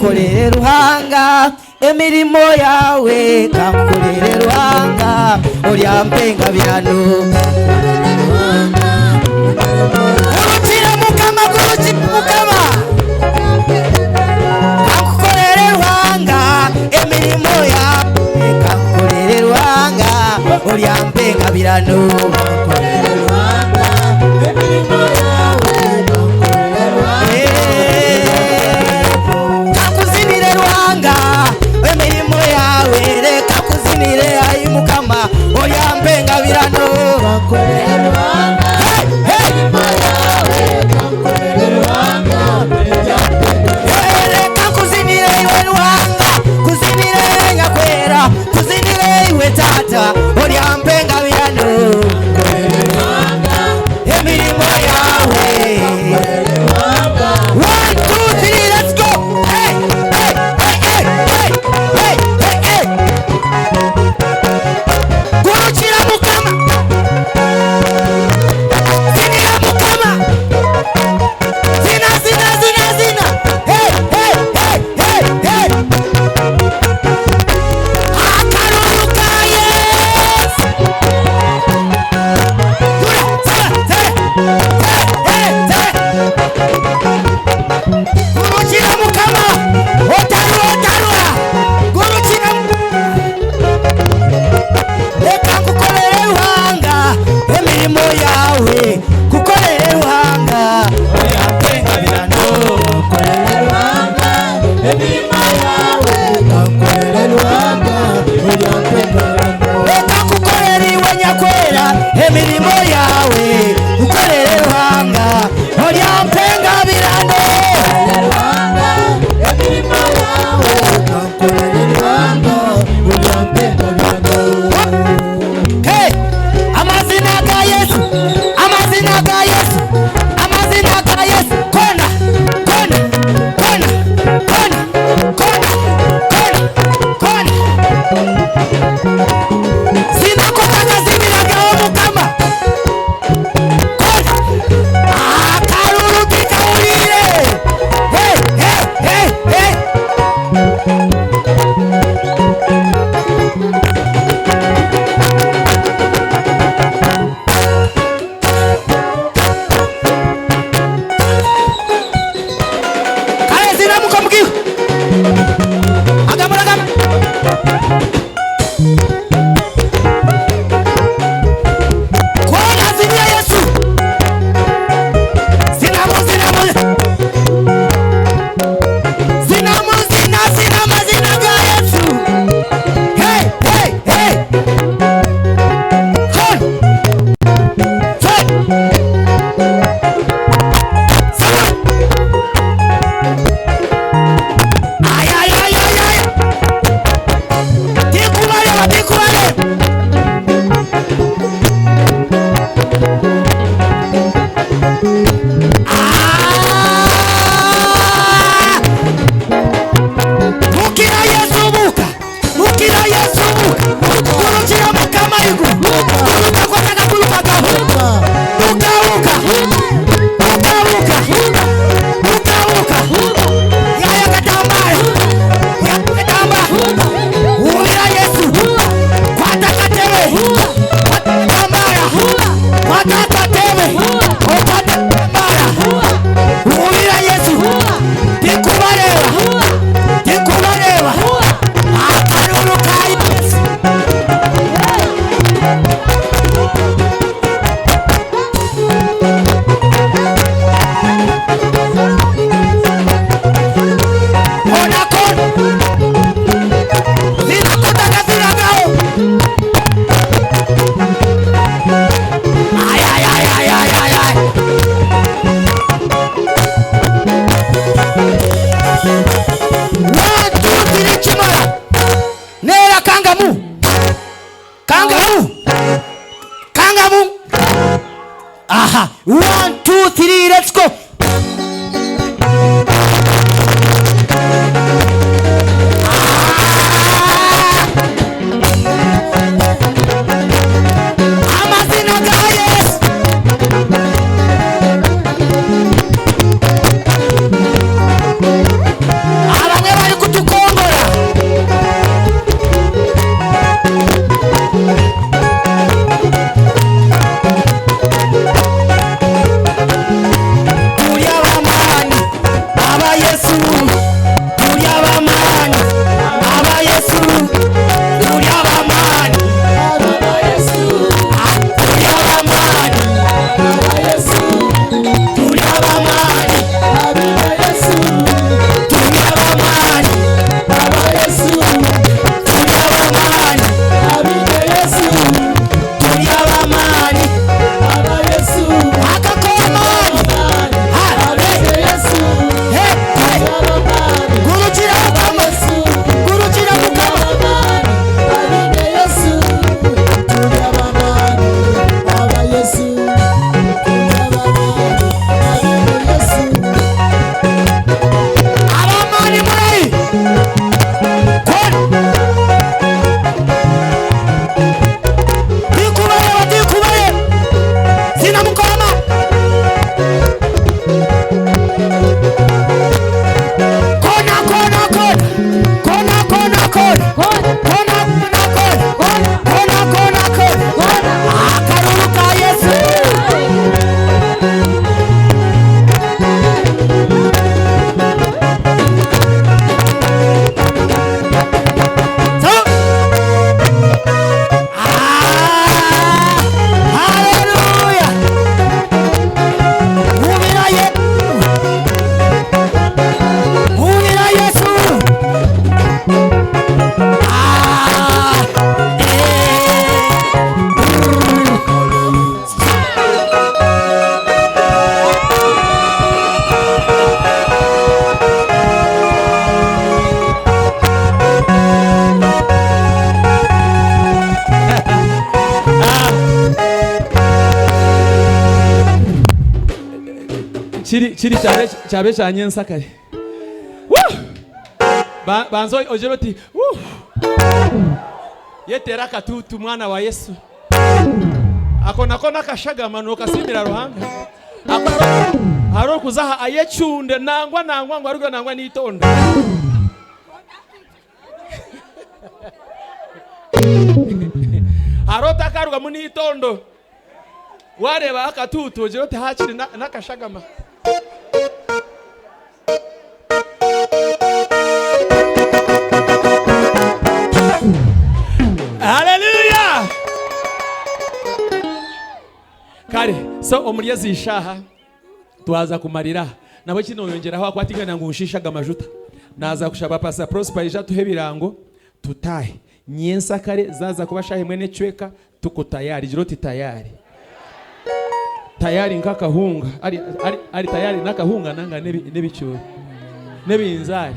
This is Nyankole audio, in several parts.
Kankukorere Ruhanga emirimo yawe, kankukorere Ruhanga oryampa engabirano. Gurukira Mukama, gurukira Mukama. Kankukorere Ruhanga emirimo yawe, kankukorere Ruhanga oryampa engabirano. Kakuzinire Ruhanga emirimo yawe, reka kuzinire ayi Mukama oryampa engabirano. Hey, hey! Reka kuzinire iwe Ruhanga, kuzinire Nyakwera, kuzinire iwe Tata oryampa engabirano. Emirimo yawe. One, two, three, let's go! Hey, hey, hey, hey, hey, hey, hey, hey! Gurukira Mukama! Zinira Mukama! Zina, zina, zina, zina! Hey, hey, hey, hey, hey! Akaruru ka Yesu! Gura, zaba, zaba! Hey, hey, zaba! Gurukira Mukama! Otarura, otarura! Gurukira. Reka nkukorere Ruhanga emirimo yawe, kukorere Ruhanga oryampa engabirano. Reka nkukorere iwe Nyakwera emirimo yawe, kukorere Ruhanga oryampa engabirano. Hey! Amazina ga Yesu, amazina ga Yesu, amazina ga Yesu. Kona, kona, kona, kona, kona, kona, kona. Zinakotakaziniragaho Mukama. Kona. Akaruru kikahurire. Hey, hey, hey, hey. Kale zinamuka mukigo. Agamba agamba. Kona zinia Yesu. Zinamu zinamu. Zinamu zina zina mazina ga Yesu. Hey, hey, hey. Kon. Hey. Sama. Kiri kiri kyabe kyabe kya nyensakare. Wuu! Ba- Banza ogire oti wuu! Yeteera akatuutu mwana wa Yesu. Ako nako n'akashagama nookasiimira Ruhanga. Ako hariho hariho orikuza aha ayecunde nangwa nangwa ngu arugeyo nangwa n'eitondo. Hariho otakarugamu n'eitondo. Wareeba akatuutu ogire oti hakiri n'akashagama. Haleluya! Kare, so omuri ezi ishaaha twaza kumarira aha. Nabwe eki noyongyeraho ahakuba tinkwenda ngu nshiishe aga majuta. Naaza kushaba Pastor Prosper aije atuhe ebirango tutaahe. Nyensakare zaaza kuba shaaha emwe n'ekicweka Tuko tayari, gira oti tayari. Tayari nk'akahunga. Ari, ari, ari tayari n'akahunga nanga n'ebi- n'ebicoori. N'ebinzaari.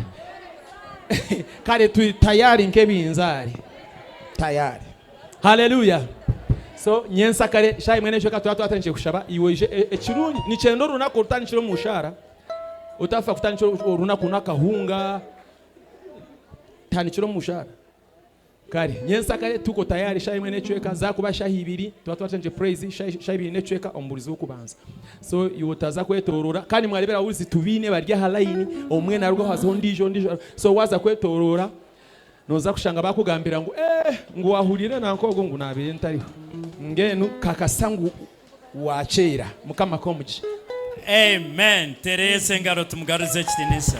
Kare turi tayari nk'ebinzaari. Tayari. Haleluya. So nyensa kare shaaha imwe n'ekicweka turaba twatandikire kushaba iwe oije e- ekirungi nikyenda orunaku orutandikire omu shaara otafa kutandikira orunaku n'akahunga tandikira omu shaara. Kare, nyensakare tuko tayari shaaha emwe n'ekicweka, zaakuba shaaha ibiri, tuba twatandikire praise shaaha ibiri n'ekicweka omu burizi bw'okubanza. So iwe otaza kwetooroora, kandi mwareebera ababuurizi tubaine bari aha layini, omwe naarugaho hazaho ondiijo, ondiijo, so waaza kwetooroora, nooza kushanga baakugambira ngu eeh, ngu waahuriire nanka ogwo ngu naabaire ntariho. Mbwenu kakasa ngu waakyeera. Mukama akuhe omugisha. Amen. Tereeza engaro tumugaruze ekitiinisa.